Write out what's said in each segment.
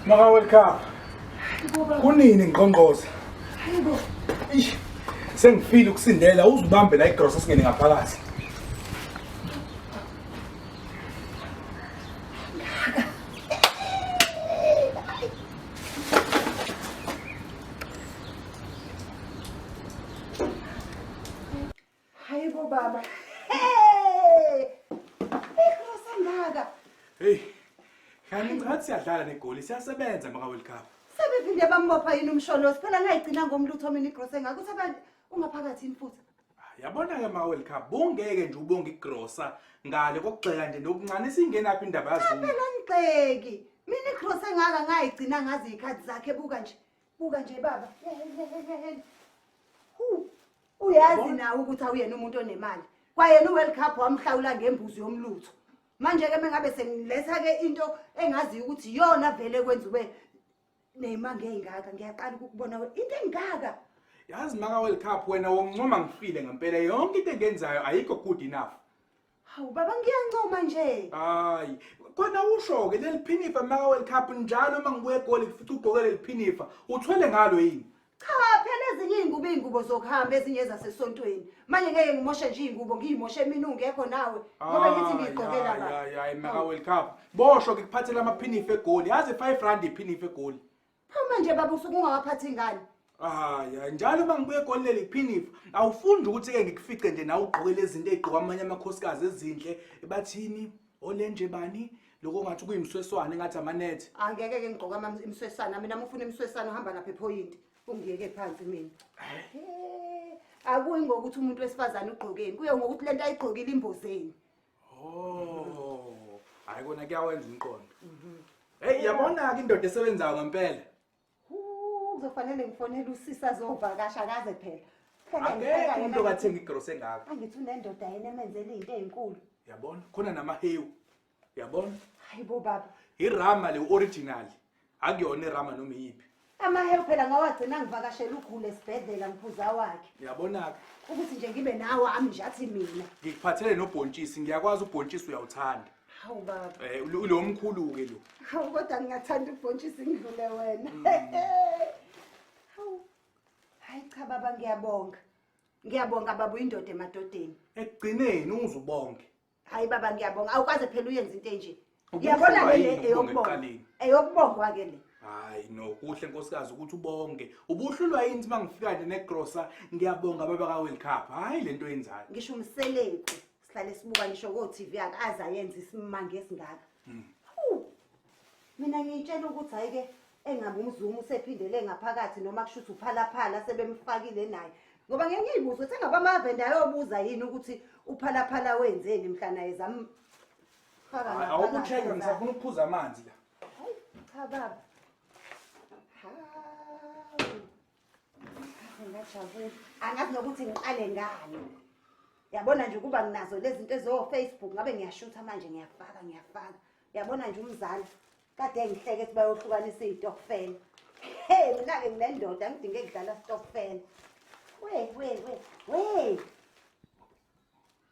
Maka World Cup. Kunini ngqongqoza? Hayibo. Eish. Sengifile ukusindela uzubambe la igrosa singene ngaphakathi. Hayibo baba. Hey! Igrosa ngaka. Hey. Kanti ngathi siyadlala negoli siyasebenza maka World Cup. Sebephinde bambopha yini umsholozi phela ngayigcina ngomlutho mina igrosa engaka uthi abantu ungaphakathi yini futhi. Yabona ke ma World Cup bungeke nje ubonge igrosa ngale kokugxeka nje nokuncane singenaphi indaba yaZuma. Phela ngigxeki. Mina igrosa engaka ngayigcina ngazi izikhathi zakhe buka nje. Buka nje baba. Hu. Uyazi nawe ukuthi awuyena umuntu onemali. Kwayena uWorld Cup wamhlawula ngembuzi yomlutho. Manje ke mengabe sengiletha ke into engaziyo ukuthi iyona vele kwenziwe nemanga engaka ngiyaqala ukukubona we into engaka. Yazi maka World Cup wena wongincoma ngifile ngempela yonke into engenzayo ayikho good enough. Hawu baba ngiyancoma nje. Hayi, khona usho ke leli phinifa maka World Cup njalo uma ngibuya egoli kufica ugqoke leli phinifa. Uthwele ngalo yini? Cha phela ezinye iy'ngubo iy'ngubo zokuhamba ezinye ezasesontweni. Manje ngeke ngimoshe nje iy'ngubo ngiyimoshe mina ungekho nawe. Ngoba ngithi ngiyigqokela ba. Hayi hayi maka World Cup. Bosho ke kuphathela amaphinifa egoli. Yazi 5 rand iphinifa egoli. Phuma nje baba usuke ungawaphathi ingane. Hayi, njalo uma ngibuya egoli leli phinifa, awufundi ukuthi ke ngikufice nje nawe ugqoke lezi zinto ezigqokwa amanye amakhosikazi ezinhle. Bathini? Olenje bani? Lokho ngathi kuyimsweswane ngathi amanethi. Angeke ke ngigqoka ama imswesana mina uma ufuna imswesana uhamba lapha ephoyinti. Ungiyeke phansi mina. Eh, Akuyi ngokuthi umuntu wesifazane ugqokeni, kuye ngokuthi lento ayigqokile imbozeni. Oh, hayi kona kuyawenza umqondo. Hey, yabona ke indoda esebenzayo ngempela. Kuzofanele ngifonele usisi azovakasha akaze phela. Akekho umuntu okathenga igrosa engaka. Angithi unendoda yena emenzela izinto ezinkulu. Yabona, khona namahewu. Yabona? Hayibo baba. Irama le original. Akuyona irama noma iyiphi. Amahewu phela ngawagcina ngivakashela ugule esibhedlela ngiphuza wakhe. Yabona-ke. Ukuthi nje ngibe nawo ami nje athi mina. Ngikuphathele nobhontshisi, ngiyakwazi ubhontshisi uyawuthanda. Hawu baba. Eh lo mkhulu-ke lo. Hawu kodwa ngingathanda ubhontshisi ngidlule wena. Hawu. Hayi cha baba ngiyabonga. Ngiyabonga baba uyindoda emadodeni. Ekugcineni uzubonge. Hayi baba ngiyabonga. Awukaze phela uyenze into enje. Uyabona ke le eyokubonga. Eyokubongwa ke le. Hayi no kuhle nkosikazi ukuthi ubonge. Ubuhlulwa yini uma ngifika nje negrosa ngiyabonga baba ka World Cup. Hayi lento oyenzayo. Ngisho umseleku sihlale sibuka ngisho ko TV akaze ayenze isimanga esingaka. Mina ngiyitshela ukuthi hayi ke engabe umzuma usephindele ngaphakathi noma kusho ukuthi uphalaphala sebemfakile naye. Ngoba ngeke ngiyibuze ukuthi engabe amavenda ayobuza yini ukuthi uphalaphala wenzeni mhla naye zam faka ngaphakathi. Awukucheck ngisafuna ukuphuza amanzi la. Hayi cha baba. Hawu. Ngajabula. Angazi nokuthi ngiqale ngani. Yabona nje ukuba nginazo lezi zinto ezo-Facebook ngabe ngiyashutha manje ngiyafaka ngiyafaka. Yabona nje umzala kade ngihleke ethi bayohlukanisa iy'tokfela. Hey mina-ke nginendoda ngidinge kudlala stokfela. We we we we.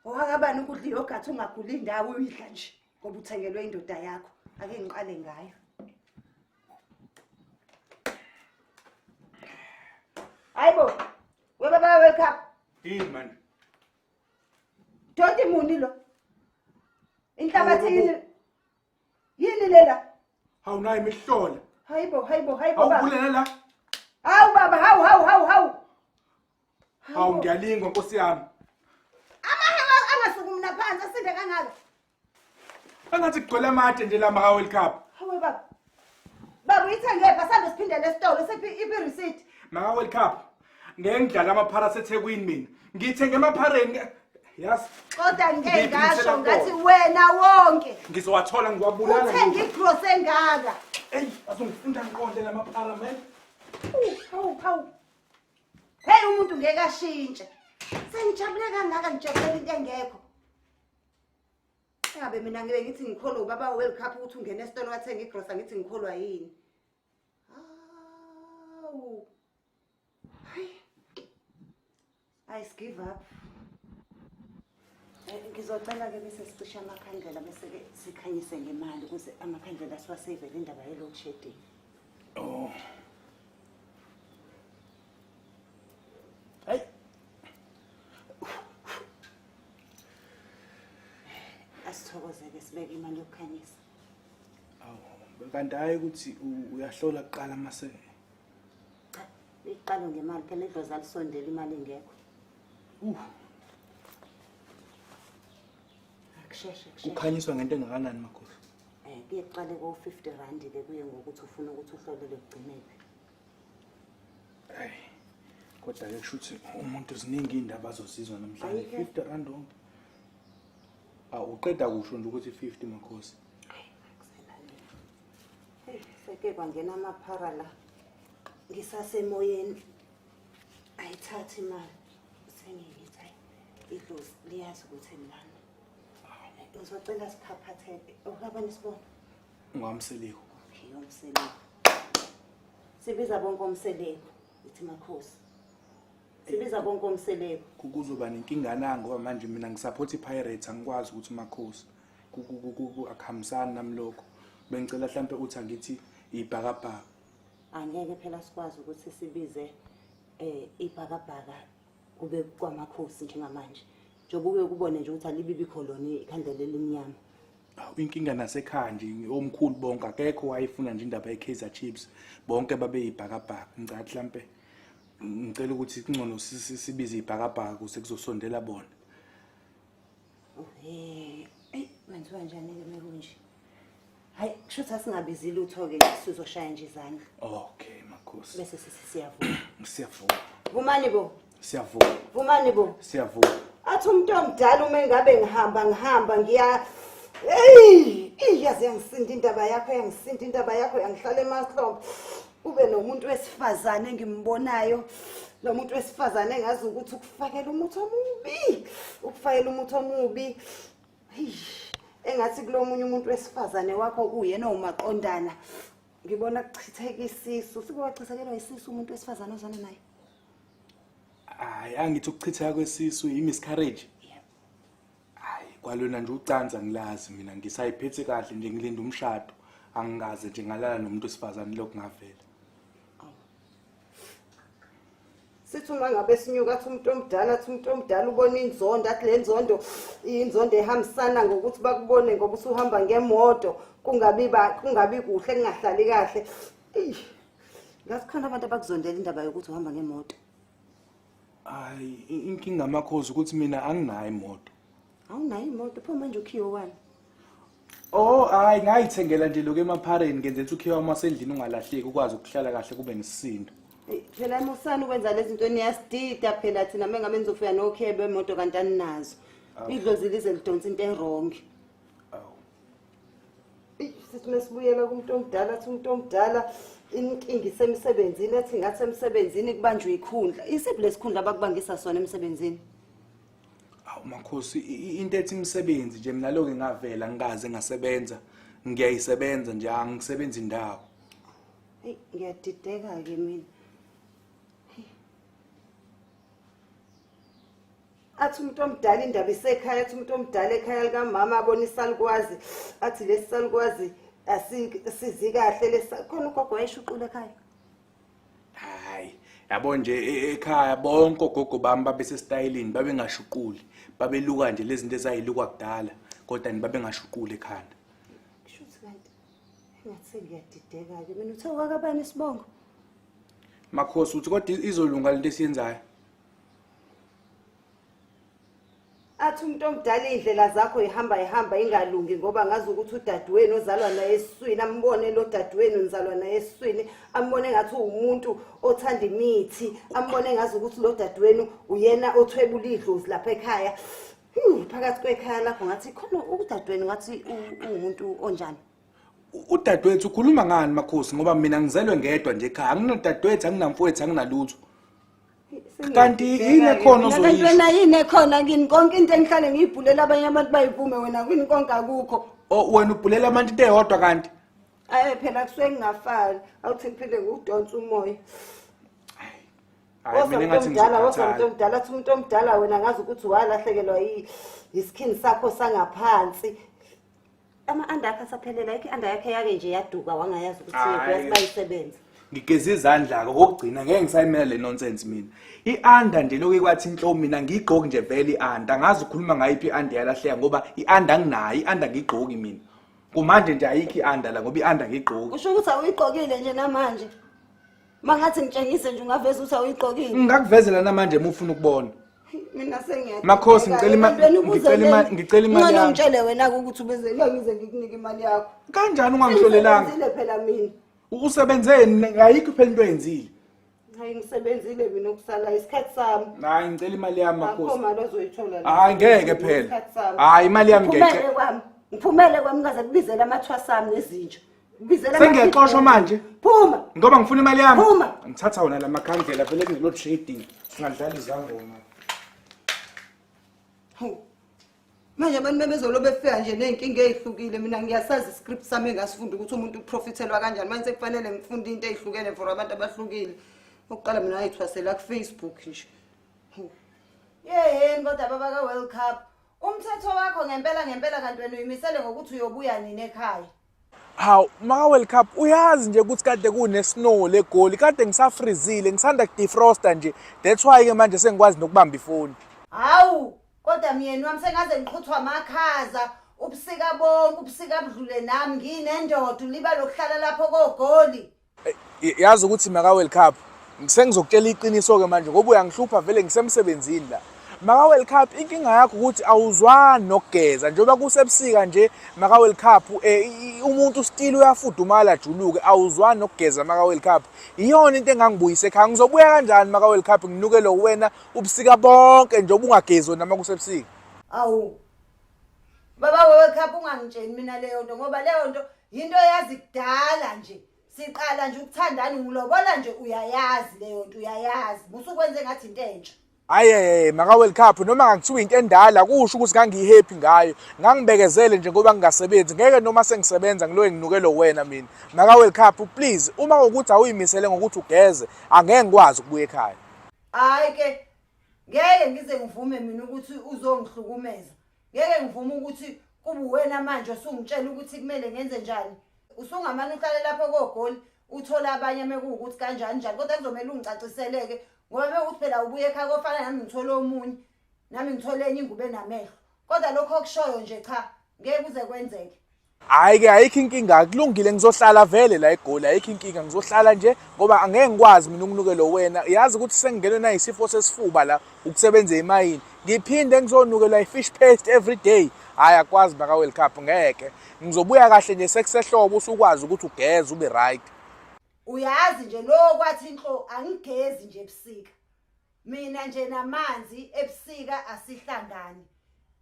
Owakabani ukudla iyogathi ungaguli indawo uyidla nje ngoba uthengelwe indoda yakho. Ake ngiqale ngayo. Hayibo. We baba World Cup. Yini manje? Doti muni lo? Inhlabathi yini? Yini lela? Hawu nayi imihlola. Hayibo, hayibo, hayibo baba. Awubulela la. Hawu baba, hawu hawu hawu hawu. Hawu ngiyalingwa nkosi yami. Amahewa angasukumi naphansi asinde kangaka. Engathi kugcwele amade nje la maka World Cup. Hawu baba. Baba uyithenge pha sambe siphindele esitolo siphi iphi receipt. Maka World Cup. Ngeke ngidlale amaphara aseThekwini mina. Ngithenge emaphareni. Yazi Kodwa ngeke Ngiyiphimisela ngasho ngathi kubona. wena wonke ngizowathola ngiwabulala. uthenge igross engaka. Ey, azongifunda ngiqonde lamaphara man. Hawu hawu. Hey umuntu ngeke ashintshe. Sengijabule kangaka ngijabulela into engekho. Ngabe mina ngibe ngithi ngikholwa ubaba World Cup ukuthi ungene esitolo wathenga igrosa ngithi ngikholwa yini. Hayi, give up. Ngizocela-ke bese sicishe amakhandlela bese-ke sikhanyise ngemali ukuze amakhandlela siwaseyivele indaba ye-load shedding. Oh. Hayi. Asithokoze-ke sibeke imali yokukhanyisa. Awu, kanti hayi ukuthi uyahlola kuqala mase. Cha, iqalo ngemali phela idlozi alisondeli imali ingekho. Akusheshe kusheshe. Kukhanyiswa ngento engakanani makhosi? Kuye kuqale ko-50 rand-ke kuye ngokuthi ufuna ukuthi uhlolele kugcinephi. Hayi. Kodwa ke kusho ukuthi umuntu ziningi iy'ndaba azozizwa namhlanje. Ayike. 50 rand wonke. Awu uqeda kusho nje ukuthi 50 makhosi. Hayi, akusenani. Hey, seke kwangena amaphara la. Ngisasemoyeni. Ayithathi imali. Sengiyithi hayi idlozi liyazi ukuthi ngilana. Ngizocela siphaphatheke. Ukabani sibona? Ungwamseliku. Okay, umseleku. Sibiza bonke umseleku. Ithi makhosi. Sibiza bonke umseleku. Kuzoba nenkinga na ngoba manje mina ngisupport iPirates angikwazi ukuthi makhosi. Akuhambisani nami lokho. Bengicela mhlambe uthi angithi ibhakabhaka. Angeke phela sikwazi ukuthi sibize ibhakabhaka kube kwamakhosi njengamanje. Njengoba uke ukubone nje ukuthi alibibikho lona ikhandlela elimnyama. Awu, inkinga nasekhaya nje omkhulu bonke akekho wayefuna nje indaba ye-Kaizer Chiefs, bonke babeyibhakabhaka. Ngicela mhlambe ngicela ukuthi kungcono sibize ibhakabhaka ukuze kuzosondela bona. Eyi, kwenziwa njani-ke mekunje? Hayi, kusho ukuthi asingabizi lutho-ke, sizoshaya nje izandla. Okay, makhosi. Bese sithi siyavuma. Siyavuma. Vumani bo. Siyavuma. Vumani bo. Siyavuma. Athi umuntu omdala uma engabe ngihamba ngihamba ngiya Hey, iyazi yangisinda indaba yakho, yangisinda indaba yakho, yangihlala emahlombe. Ube nomuntu wesifazane engimbonayo. Lo muntu wesifazane engazi ukuthi ukufakela umuthi omubi. Ukufakela umuthi omubi. Hey, engathi kulomunye umuntu wesifazane wakho kuyena owumaqondana. Ngibona kuchitheka isisu. Sike wachithekelwa isisu umuntu wesifazane ozana naye. Hayi, angithi ukuchitheka kwesisu i-miscarriage. Yebo. Hayi, kwalona nje ucansi ngilazi mina, ngisayiphethe kahle nje ngilinda umshado. Angikaze nje ngalala nomuntu wesifazane lokhu ngavela. Sithi uma ngabe sinyuka athi umuntu omdala, athi umuntu omdala ubona inzondo, athi le nzondo inzondo ehambisana ngokuthi bakubone ngoba usuhamba ngemoto, kungabi kuhle, kungahlali kahle. Eyi, ngathi khona abantu abakuzondela indaba yokuthi uhamba ngemoto. Hayi, inkinga makhosi ukuthi mina anginayo imoto. Awunayo imoto, pho manje ukhiye wani? Oh, hayi ngayithengela nje lokho emaphareni ngenzela ukuthi ukhiye wami wasendlini ungalahleki, ukwazi ukuhlala kahle kube nesisindo. Eyi, phela musani ukwenza lezi zinto niyasidida phela thina mengabe nizofika nokhiye bemoto kanti aninazo. Awu. Idlozi lize lidonsa into e-wrong. Awu. Eyi, sithi mesibuyela kumuntu omdala, athi umuntu omdala inkinga isemsebenzini, athi ngathi emsebenzini kubanjwe ikhundla. Isiphi lesikhundla abakubangisa sona emsebenzini? Awu makhosi, into ethi imisebenzi nje mina lokho ngavela ngikaze ngasebenza, ngiyayisebenza nje angisebenzi indawo. Eyi, ngiyadideka-ke mina. Athi umuntu omdala indaba isekhaya, athi umuntu omdala ekhaya likamama abona isalukwazi, athi lesi salukwazi asisizi kahle lesi. Khona ugogo wayeshuqula ekhaya. Hayi, yabo nje ekhaya bonke ogogo bami babesestayilini, babengashuquli, babeluka nje lezi zinto ezayilukwa kudala, kodwa babengashuquli ekhanda. Kusho ukuthi kanti engathi sengiyadideka-ke mina. Uthe wakabani isibongo? Makhosi, uthi kodwa izolunga lento esiyenzayo. Athi umuntu omdala iy'ndlela zakho ihamba ihamba ingalungi ngoba ngazi ukuthi udadewenu ozalwa naye esiswini, ambone lo dadewenu nizalwa naye esiswini, ambone ngathi uwumuntu othanda imithi, ambone ngazi ukuthi lo dadewenu uyena othwebula idlozi lapha ekhaya. Phakathi kwekhaya lakho ngathi khona udadewenu ngathi uwumuntu onjani? Udadewethu ukhuluma ngani makhosi, ngoba mina ngizelwe ngedwa nje ekhaya, anginodadewethu, anginamfowethu, anginalutho. Kanti yini ekhona Kanti ozoyisho? wena yini ekhona kini? Konke into engihlale ngiyibhulela abanye abantu bayivume, wena kini konke akukho. Oh, wena ubhulela abantu into eyodwa kanti? Ayi phela kusuke kungafani, awuthi ngiphinde ngikudonsa umoya. Hayi. Hayi mina engathi Wozwa umuntu ngizokhathala. omdala athi umuntu omdala wena ngazi ukuthi walahlekelwa yisikhini sakho sangaphansi. Ama-anda akhe asaphelela, ayikho i-anda yakhe yake nje yaduka wangayazi ukuthi Hhayi. uyazi bayisebenza. Ngigeza izandla-ke okokugcina ngeke ngisayimela le nonsense mina. I-anda nje lokhu ikwathi inhlobo mina ngiyigqoki nje vele i-anda. Angazi ukhuluma ngayiphi i-anda yalahleka ngoba i-anda nginayo, i-anda ngiyigqoki mina. Kumanje nje ayikho i-anda la ngoba i-anda ngiyigqoki. Kusho ukuthi awuyigqokile nje namanje. Mangathi ngitshengise nje ungaveza ukuthi awuyigqokile. Ngingakuvezela namanje uma ufuna ukubona. Mina sengiya. Makhosi, ngicela imali Ngcono yami. ngitshele wena ukuthi ubeze ngize ngikunike imali yakho. Kanjani ungangihlolelanga? Ngisebenzile phela mina. Usebenzeni ayikho phela into oyenzile. Hayi ngisebenzile mina ukusala isikhathi sami. Hayi ngicela imali yami Akho makhosi. mali ozoyithola la. Hayi ngeke phela. Isikhathi sami. Hayi imali yami Ngiphumele ngeke. kwami. Ngiphumele kwami ngaze kubizela amathwasa ami nezinja. Kubizela Sengiyaxoshwa manje. Phuma. Ngoba ngifuna imali yami. Phuma. Ngithatha wona lamakhandlela vele kune load shedding. Singadlala izangoma. Hawu. Manje abantu bebezolo befika nje ney'nkinga ey'hlukile mina ngiyasazi iscript sami engasifunda ukuthi umuntu uprofithelwa kanjani manje sekufanele ngifunde into ey'hlukene for abantu abahlukile okuqala mina ngayithwasela ku-Facebook nje. Hawu. Yeheni kodwa baba ka-World Cup. Umthetho wakho ngempela ngempela kanti wena uyimisele ngokuthi uyobuya nini ekhaya. Hawu maka World Cup uyazi nje ukuthi kade kune snow legoli kade ngisafrizile ngisanda kudefrosta nje that's why ke manje sengikwazi nokubamba ifoni. Hawu kodwa myeni wami sengaze ngiqhuthwa amakhaza ubusika bonke ubusika budlule nami nginendoda uliba lokuhlala lapho kogoli. Yazi ukuthi maka World Cup sengizokutshela iqiniso ke manje ngoba uyangihlupha vele ngisemsebenzini la. Maka World Cup inkinga yakho ukuthi awuzwani nokugeza njengoba kusebusika nje maka World Cup umuntu still uyafudumala juluke awuzwani nokugeza maka World Cup. Iyona into engangibuyisa ekhaya ngizobuya kanjani maka World Cup nginukele wena ubusika bonke njengoba ungagezi wena uma kusebusika. Awu baba we-World Cup ungangitsheli mina leyo nto ngoba leyo nto yinto yazi kudala nje. Siqala nje ukuthandana ngilobola nje uyayazi leyo nto uyayazi. Musukwenze ngathi into entsha. Hayi maka World Cup noma ngangithiwa into endala kusho ukuthi ngangiyihappy ngayo. Ngangibekezele nje ngoba ngingasebenzi. Ngeke noma sengisebenza ngiloye nginukelo wena mina. Maka World Cup please uma ukuthi awuyimisele ngokuthi ugeze angeke ngikwazi ukubuya ekhaya. Hayi ke ngeke ngize ngivume mina ukuthi uzongihlukumeza. Ngeke ngivume ukuthi kube uwena manje usungitshela ukuthi kumele ngenze njani. Usungamane uhlale lapho kogoli uthole abanye mekuwukuthi kanjani njani kodwa kuzomele ungicaciseleke ngoba mekuthi phela ubuye ekhaya kofana nami ngithole omunye nami ngithole enye ingubo enamehlo kodwa lokho okushoyo nje cha ngeke kuze kwenzeke. Hayi ke ayikho inkinga kulungile ngizohlala vele la eGoli ayikho inkinga ngizohlala nje ngoba angeke ngikwazi mina ukunukelo wena yazi ukuthi sengingenwe nayisifo sesifuba la ukusebenza emayini ngiphinde ngizonukelwa i-fish paste every day hhayi akwazi maka World Cup ngeke ngizobuya kahle nje sekusehlobo usukwazi ukuthi ugeze ube right. Uyazi nje lo kwathi inhlo angigezi nje ebusika mina nje namanzi ebusika asihlangani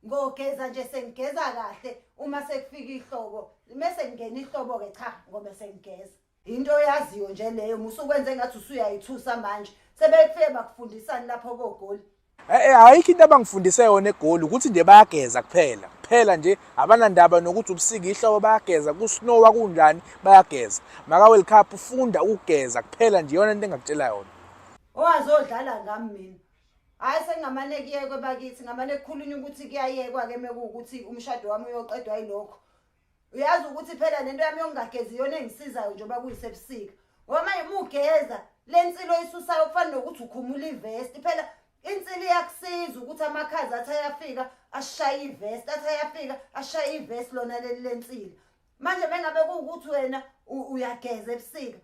ngogeza nje sengigeza kahle uma sekufika ihlobo mese ngingena ihlobo ke cha ngoba sengigeza into oyaziyo nje leyo musukwenze ngathi usuyayithusa manje sebekufike bakufundisani lapho kogoli. Ayikho into abangifundise yona eGoli ukuthi nje bayageza kuphela kuphela nje abanandaba nokuthi ubusika ihlobo bayageza kusnowa kunjani bayageza maka World Cup ufunda ukugeza kuphela nje iyona into engakutshela yona. Owazodlala ngami mina. Hayi sengingamane kuyekwe bakithi ngamane kukhulunywa ukuthi kuyayekwa ke mekuwukuthi umshado wami uyoqedwa yilokho. Uyazi ukuthi phela lento yami yokungagezi iyona engisizayo njengoba kuyisebusika. Ngoba manje uma ugeza le nsilo oyisusayo kufana nokuthi ukhumula ivesti. Phela insilo iyakusiza ukuthi amakhaza athi ayafika ashaye ivesti, athi ayafika ashaye ivesti lona leli lensila. Manje mengabe kuwukuthi wena uyageza ebusika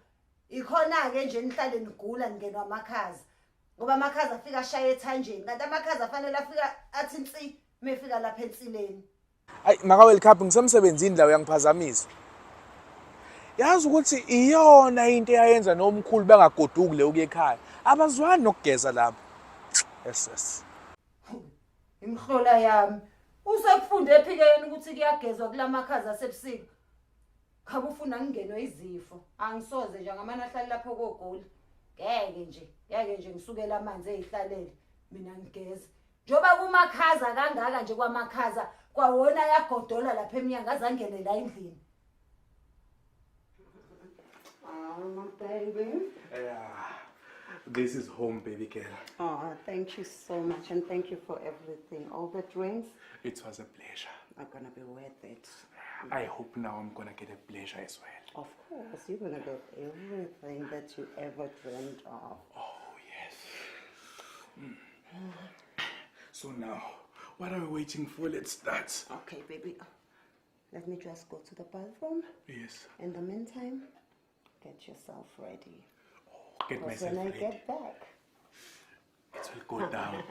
ikhona-ke nje nihlale nigula ningenwa amakhaza ngoba amakhaza afika ashaye ethanjeni kanti amakhaza afanele afika athi nsi mefika lapha ensileni. Ayi maka World Cup ngisemsebenzini la uyangiphazamisa. Yazi ukuthi iyona into eyayenza nomkhulu bangagoduki le ukuya ekhaya. Abazwani nokugeza lapho. Yes yes. Imhlola yami. Usekufunde phi ke yena ukuthi kuyagezwa kulamakhaza asebusika? Cha ufuna ngingenwe izifo. Angisoze nje ngamane ahlale lapho kogoli. Ngeke nje, ngeke nje ngisukele amanzi ezihlalele mina ngigeze. Njoba kumakhaza kangaka nje kwamakhaza kwawona yagodola lapha emnyango azangene la endlini. Oh, my baby. Yeah. This is home, baby girl. Oh, thank you so much and thank you for everything. All the drinks It was a pleasure. are gonna be worth it. I hope now I'm gonna get a pleasure as well. Of course, you're gonna get everything that you ever dreamed of. Oh, yes. So now, what are we waiting for? Let's start. Okay, baby. Let me just go to the bathroom. Yes. In the meantime, get yourself ready. Oh, get Because myself when I ready. get back, It will go down.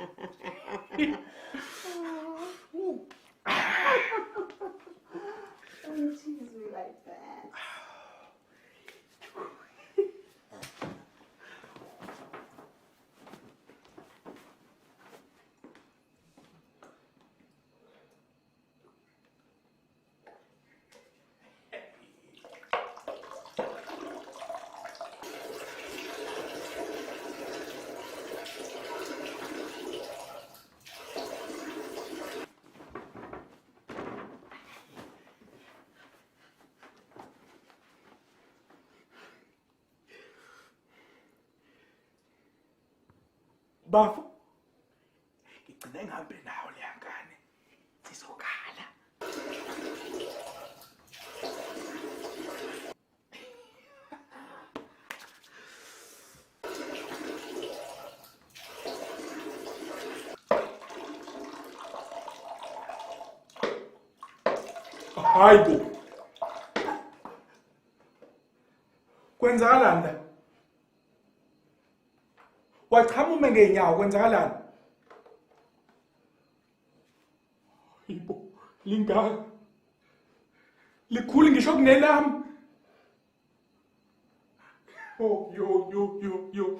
Don't tease me like that. Bafo, ngigcine ngihambe nayo leya ngane. Sizokhala. Hayi bo. Kwenzakalani la? Wachamume ngeenyawo kwenzakalani? Hayibo, lingaka. Likhulu ngisho kunelami. Oh, yo yo yo yo.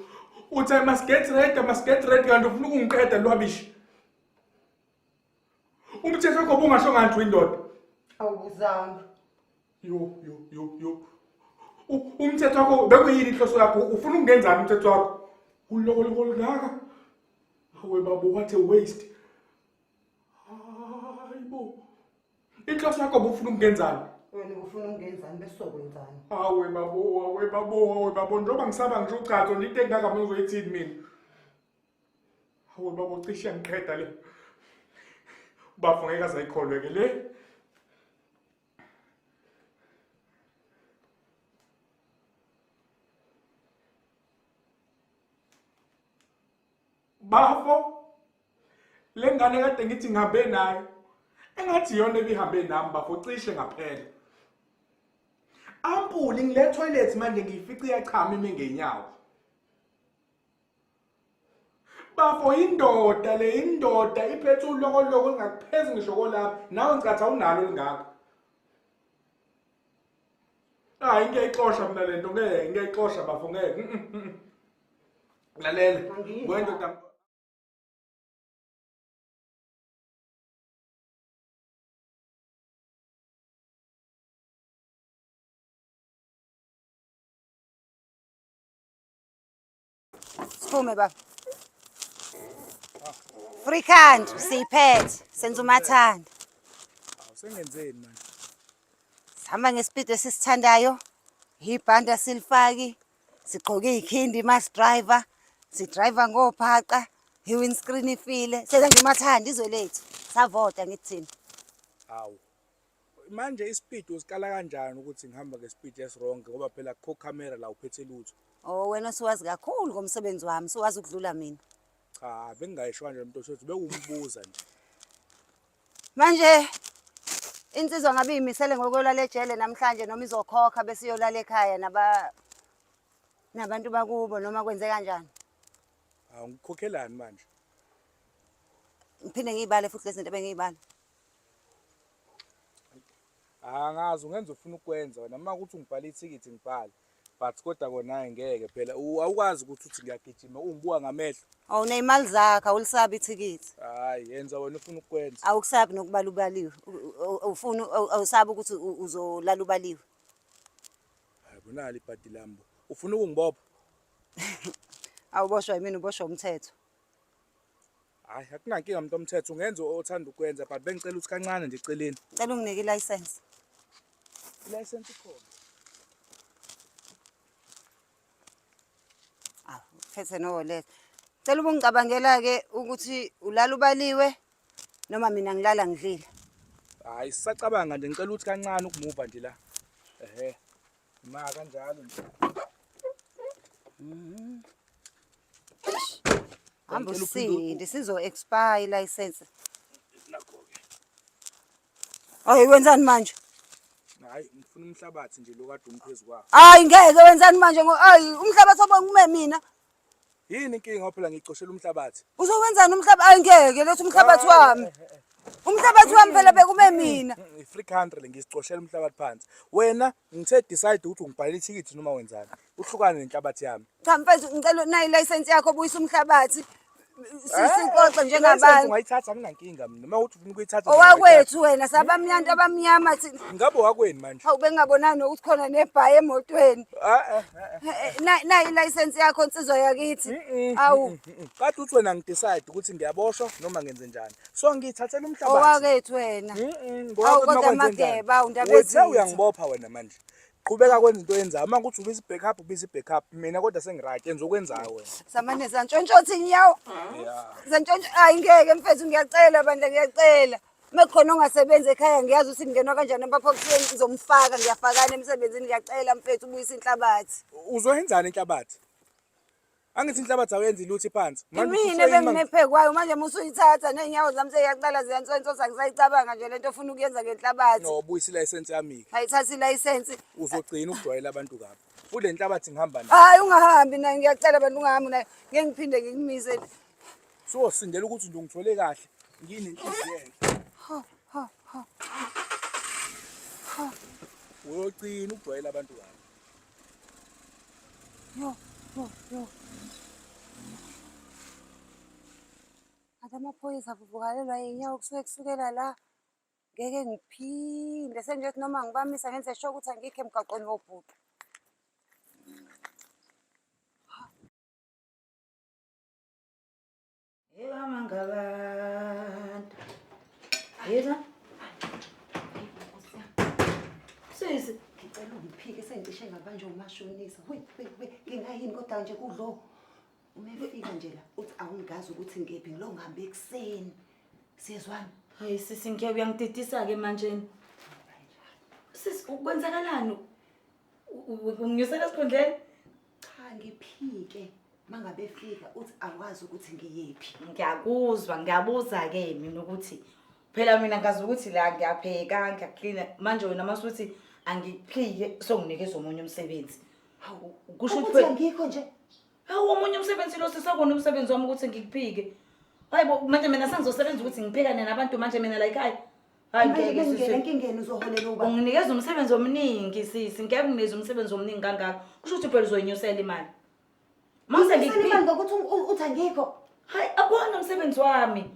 Uthi I must get ready, I must get ready kanti ufuna ukungiqeda lwabishi. Umthetho wakho ubungasho ngathi uyindoda. Awubuzanga. Yo yo yo yo. Umthetho wakho bekuyini inhloso yakho? Ufuna ukungenzani umthetho wakho? Ulokoloko lungaka. Hawe babo, what a waste. Hayibo. Inhloso yakho ubufuna ukungenzani? Wena ufuna ukungenzani bese sokwenzani? Hawe babo, hawe babo, hawe babo, njengoba ngisaba ngisho uchazo nje into engaka mina uzoyithini mina? Hawe babo, cishe yangiqeda le. Ubafo ngeke aze ayikholwe ke le. Bafo, le ngane kade ngithi ngihambe nayo, engathi iyona ebihambe nami bafo, cishe ngaphela. Ampuli ngile toilet manje ngiyifica iyachama ime ngenyawo. Bafo, indoda le, indoda iphethe ulokoloko olungakuphezi ngisho kolapha, nawe ngicathi awunalo olungaka. Hayi, ngiyayixosha mina lento, ngeke, ngiyayixosha bafo, ngeke. Lalela, Angiyidla. wendoda. Siphume baba. Free country siyiphethe, senza umathanda. Awusengenzeni manje? Sihamba ngespeed esisithandayo. Ibhandi asilifaki. Sigqoke ikhindi mas driver. Sidriver ngophaqa. I-windscreen ifile. Senza nje umathanda izwe lethu. Savota ngithi thina. Hawu. Manje ispeed usikala kanjani ukuthi ngihamba ngespeed esiwrong ngoba phela akukho camera la uphethe lutho. Oh, wena usuwazi kakhulu ngomsebenzi wami, suwazi ukudlula mina. Cha, bengingayisho kanje umuntu othi bekumbuza nje. Manje insizwa ngabe iyimisele ngokulala ejele namhlanje noma izokhokha bese iyolala ekhaya nabantu bakubo noma kwenze kanjani? Hawu, ngikukhokhelani manje? Ngiphinde ngiyibale futhi lezi zinto ebengiyibala. Angazi ungenza ufuna ukwenza wena uma kuthi ungibhala ithikithi ngibhale. But kodwa kona hayi ngeke phela awukwazi ukuthi uthi ngiyagijima ungibuka ngamehlo. Awuneyimali zakho, awulisabi ithikithi. Hayi, yenza wena ufuna ukwenza. Awukusabi nokubala ubaliwe. Ufuna awusabi ukuthi uzolala ubaliwe. Hayi, bonali ibhadi lami bo. Ufuna ukungibopha? Awuboshwa yimina, uboshwa umthetho. Hayi, akunankinga muntu omthetho, ungenza othanda ukwenza but bengicela ukuthi kancane nje eceleni. Ngicela unginike ilicense. Ilicense ikhona. Awu, phethe nowoletha. Cela ubungicabangela-ke ukuthi ulala ubaliwe noma mina ngilala ngidlile. Hayi sisacabanga nje ngicela ukuthi kancane ukumuva nje la. Ehhe. Ma kanjalo nje. Hamba Ngicela uphinde usinde sizo-expire ilayisensi. Nakho-ke. Hayi wenzani manje? Hayi ngifuna umhlabathi nje lo kade umphezu kwawo. Hayi ngeke wenzani manje ngo hayi umhlabathi obongume mina. Yini inkinga ngoba phela ngicoshela umhlabathi. Uzowenzani umhlaba? Hayi ngeke letha umhlabathi wami. Umhlabathi wami phela bekume mina. I-free country le ngisicoshela umhlabathi phansi. Wena ngithe decide ukuthi ungibhalela ithikithi noma wenzani. Uhlukane nenhlabathi yami. Cha mfethu ngicela nayi license yakho buyisa umhlabathi. Sixoxe License njengabantu. Ungayithatha anginankinga mina. Uma uthi ufuna ukuyithatha Owakwethu wena sabamnyanto abamnyama thina. Ngabe wakweni manje. Hawu bengingabonani nokuthi khona nebhayi emotweni. Ah eh. Nayi license yakho nsizwa yakithi. Awu Kade uthi wena ngidecide ukuthi ngiyaboshwa noma ngenze njani. So ngiyithathela umhlabathi. owakethu wena. Ngoba Awu kuthi kodwa makwenze njani? Mageba, awu ndaba Wethe ezitha. uyangibopha wena manje. Qhubeka kwenza into oyenzayo. Uma kuthi ubiza i-backup, ubiza i-backup. Mina kodwa sengiright, yenza okwenzayo wena. Samane santshontshothi inyawo. Yeah. Santshontsho hayi ngeke mfethu ngiyacela bandla ngiyacela. Mekukhona ongasebenzi ekhaya ngiyazi ukuthi ngingenwa kanjani emaphokethweni ngizomfaka ngiyafakana emsebenzini ngiyacela mfethu ubuyise inhlabathi. Uzoyenzani inhlabathi? Angithi inhlabathi awuyenzi lutho iphansi. Manje Imina ususoyima- ebengine kwayo manje musuyithatha ney'nyawo zami seyiyaqala ziyantsontsotha ngisayicabanga nje lento ofuna ukuyenza ngenhlabathi. No, buyisa ilayisensi yami-ke. Ayithatha ilayisensi. Uzogcina ukujwayela abantu kabi. Futhi le nhlabathi ngihamba nayo. Hayi ungahambi nayo ngiyacela bantu ungahambi nayo ngeke ngiphinde ngikumise. Sosindela ukuthi nje ungithole kahle. Nginenhliziyo enhle. Uyogcina ukujwayela abantu kabi. Yo, yo, yo. Kanti amaphoyisa avuvukalelwa yinyawo kusuke kusukela la. Ngeke ngiphinde sengiyothi noma ngibamisa ngenze sure ukuthi angikho emgaqweni wobhuqu. Yeka mangabantu. Yeka. Sisi, Ngicela ungiphike sengicishe ngabanjwa umashonisa. We, we, we, ngingayini kodwa nje kudlo. Uma efika nje la uthi awungazi ukuthi ngephi ngilo ngihambe ekuseni. Siyezwana? hayi sisi ngeke uyangididisa ke manje. Sisi, kwenzakalani? Unginyusela esikhundleni? Cha ngiphike. Mangabe efika uthi awazi ukuthi ngiyephi. Ngiyakuzwa, ngiyabuza ke mina ukuthi phela mina ngazi ukuthi la ngiyapheka, ngiyaklina. Manje wena masuthi angikuphike songinikeza omunye umsebenzi. Hawu, Kusho ukuthi ukuthi angikho nje. Hawu omunye umsebenzi lo sisakona umsebenzi wami ukuthi ngikuphike. Hayi bo manje mina sengizosebenza ukuthi ngiphekane nabantu manje mina la ekhaya. Hayi Manje ngeke bengingena sisi. enkingeni uzoholela uba. Unginikeza umsebenzi omningi sisi, ngeke unginikeze umsebenzi omningi kangaka. Kusho ukuthi phela uzoyinyusela imali. Mase Ngiphike ngikuphike. ngokuthi uthi angikho. Hayi akubona umsebenzi wami.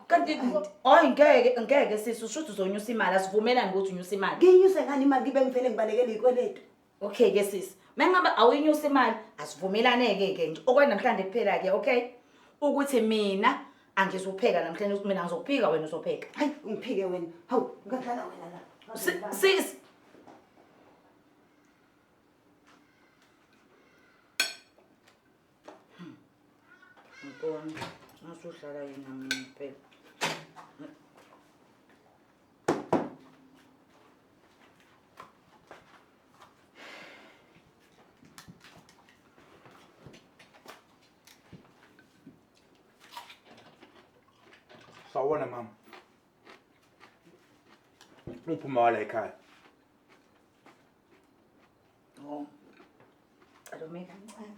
Kanti hayi ngeke ngeke sisi usho ukuthi uzonyusa imali asivumelani ukuthi unyuse imali. Ngiyinyuse ngani imali ngibe ngivele ngibalekele izikweletu. Okay ke sisi. Mengabe awuyinyusa imali asivumelane ke ke nje okwanamhlanje kuphela ke okay? Ukuthi mina angizupheka namhlanje mina ngizokuphika wena uzopheka. Hayi ungiphike wena. Hawu, ngadlala wena la. Sisi Ngibona ngasudlala yena mina phela. Sawubona mama. Uphuma wala ekhaya. Oh. Cela ume kancane.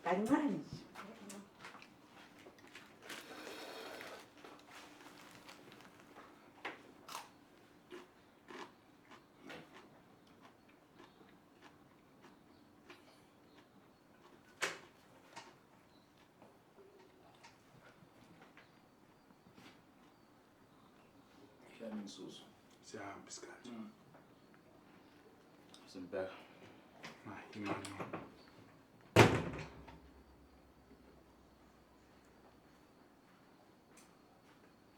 Kancane nje. Hlami insuzo. Siyahamba isikhathi. Simbheka. Hayi imali.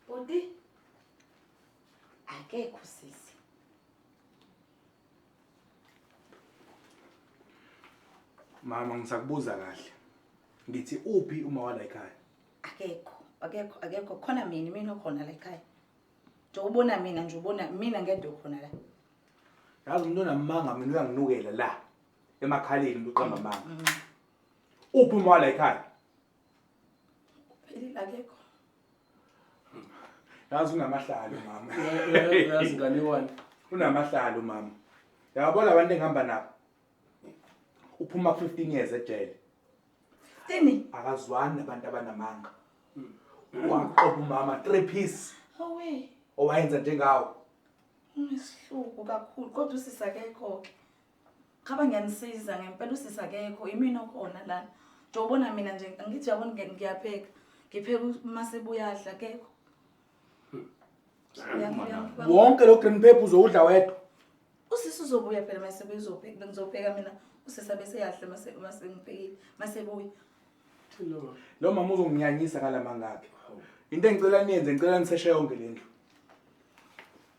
Bhuti. Akekho sisi. Mama, ngisakubuza kahle. Ngithi uphi uma wala ekhaya? Akekho, akekho, akekho. Khona mina, mina okhona la ekhaya. Nje ubona mina nje, ubona mina ngedwa khona la. Yazi umuntu onamanga mina uyanginukela la. Emakhaleni umuntu uqamba amanga. Uphi uma wala ekhaya? Uphelile, akekho. Yazi unamahlalo mama. Uyazi nganekwane. Unamahlalo mama. Yabona abantu engihamba nabo. Uphuma 15 years ejele. Tini. Akazwani nabantu abanamanga. Waqoba umama 3 piece Awe, owayenza njengawo. Unesihluku kakhulu kodwa usisi akekho ke. Khaba ngiyanisiza ngempela, usisi akekho, imina okhona lana. Nje ubona mina nje, angithi uyabona, ngiyapheka. Ngipheka uma sebuya adla, akekho. Wonke lo green pepper uzowudla wedwa. Usisi uzobuya phela mase uzopheka, ngizopheka mina, usisi abese yadla mase ngiphekile mase buya. Lo mama uzonginyanyisa ngalamanga akhe. Into engicela niyenze, ngicela niseshe yonke le ndlu.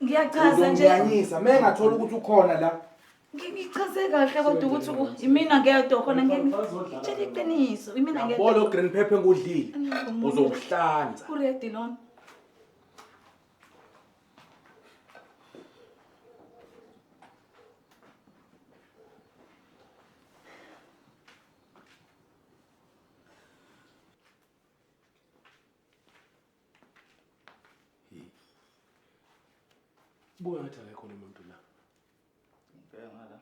Ngiyachaza nje. Uzonginyanyisa mengathola ukuthi ukhona la. Ngichaze kahle kodwa ukuthi imina ngedwa khona, ngitshela iqiniso, imina Yabo ngedwa. lo green pepper engudlile uzokuhlanza. Uready lona. Buka ngathi akekho lo muntu la. Ngibheka ngala.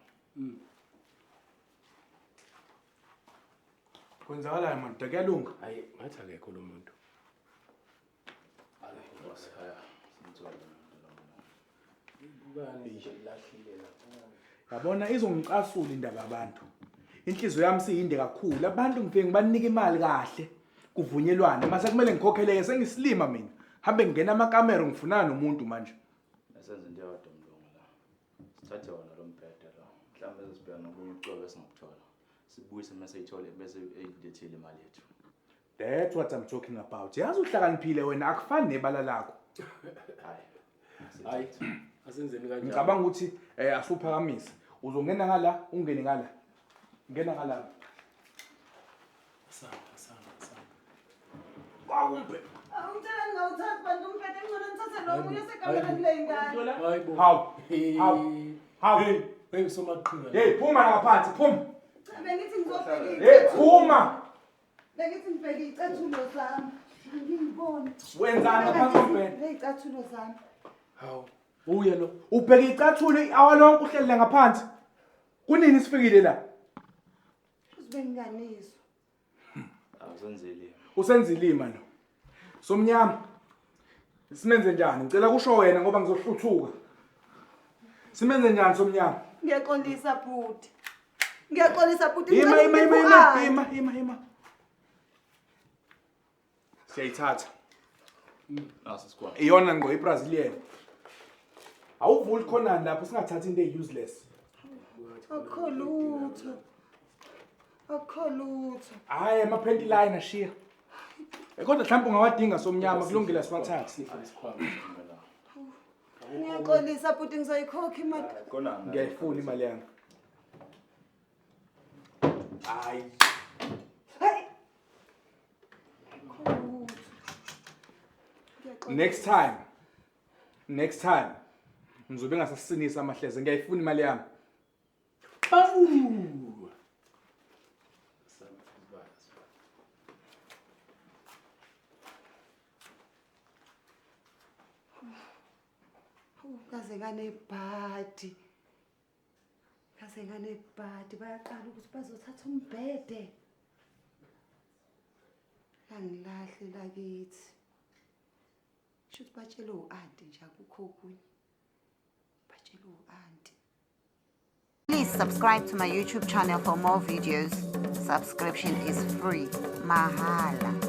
Kwenzakalani madoda, kuyalunga? Hayi, ngathi akekho lo muntu. Boss, haya. Simthole lo muntu lo. Bukani nje, lahlile la. Yabona izongicasula indaba yabantu. Inhliziyo yami siyinde kakhulu. Abantu ngifike ngibanike imali kahle. Kuvunyelwane. Mase kumele ngikhokheleke, sengisilima mina. Hambe ngingena amakamero ngifunana nomuntu manje. Esenza into eyodwa mlungu la. Sithathe wona lo mbhede lo. Mhlawumbe sesibheka nokunye ubucwebe esingabuthola. Sibuyise mase iyithole bese eyilethile imali yethu. That's what I'm talking about. Yazi uhlakaniphile wena, akufani nebala lakho. Hayi. Hayi, asenzeni kanjalo. Ngicabanga ukuthi asuphakamise. Uzongena ngala, ungene ngala. Ngena ngala. Asamba, asamba, asamba. Kwakumbe. Awungitshela ngingawuthathi bantu umbhede, ngcono ngithathe lo omunye osekamereni kule ngane. Hayi bo. Hawu. Hawu. Hawu. Hey, hey somaqhinga. Hey, phuma la ngaphansi, phuma. Cha, bengithi ngizobheka Hey, iy'cathulo. phuma. Bengithi ngibheke iy'cathulo zami. Angiyiboni. Wenzani ngaphansi kombhede? Ley'cathulo zami. Hawu. Uye lo. Ubheke icathulo i-hour lonke uhleli la ngaphansi. Kunini sifikile la? Futhi benginganizwa. Awusenzeli. Usenzilima lo. Somnyama. Simenze njani? Ngicela kusho wena ngoba ngizohluthuka. Simenze njani somnyama? Ngiyaxolisa bhuti. Ngiyaxolisa bhuti. Ima, Ngicela ima, ima, ungiphe ima, u-anti. ima, ima, ima. Siyayithatha. Naso isikhwama. Iyona ngqo iBrazilian. Awuvuli khona lapho, singathathi into e-useless. Akukho lutho. Akukho lutho. Hayi, ama-panty liner shiya. Kodwa mhlawumbe ungawadinga somnyama, kulungile siwathathe. Sifo isikhwama. Ngiyaxolisa bhuti, ngizoyikhokha imali. Khona. Ngiyayifuna imali yami. Hayi. Hayi. Akukho lutho. Ngiyaxolisa. Next time. Next time. Ngizobe ngasasinisa amahleze, ngiyayifuna imali yami. Bawu. Asamba, asibale, asibale. Hawu, ngaze nganebhadi. Ngaze nganebhadi, bayaqala ukuthi bazothatha umbhede. Langilahle lakithi. Shuthi batshele u-anti nje, akukho okunye. Batshele u-anti. Please subscribe to my YouTube channel for more videos. Subscription is free. Mahala.